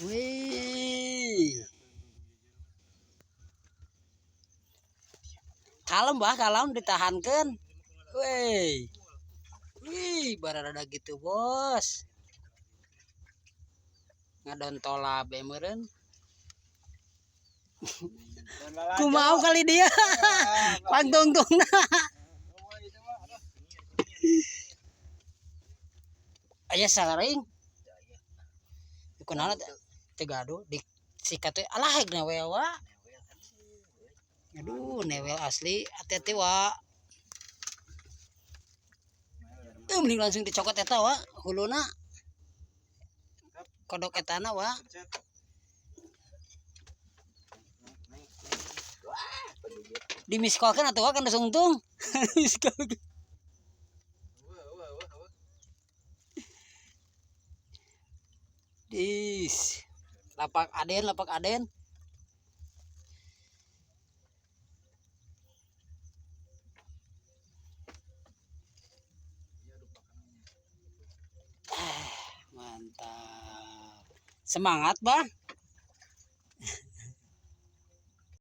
Wih. Kalem bah, kalem ditahankan. Wih. Wih, barada gitu, bos. Ngadontola be meureun. Kumaha kali dia. Pangtungtungna. Aya saring. Kunaon teu gaduh disikat we alah heg newel wa. Aduh, newel asli, hati-hati wa. Mending langsung dicokot eta wa, huluna. Kodok etana wa. Dimiskolkeun atuh wa kan geus untung. Miskolkeun. Dis. Lapak Aden, lapak Aden. Mantap. Semangat, Bang.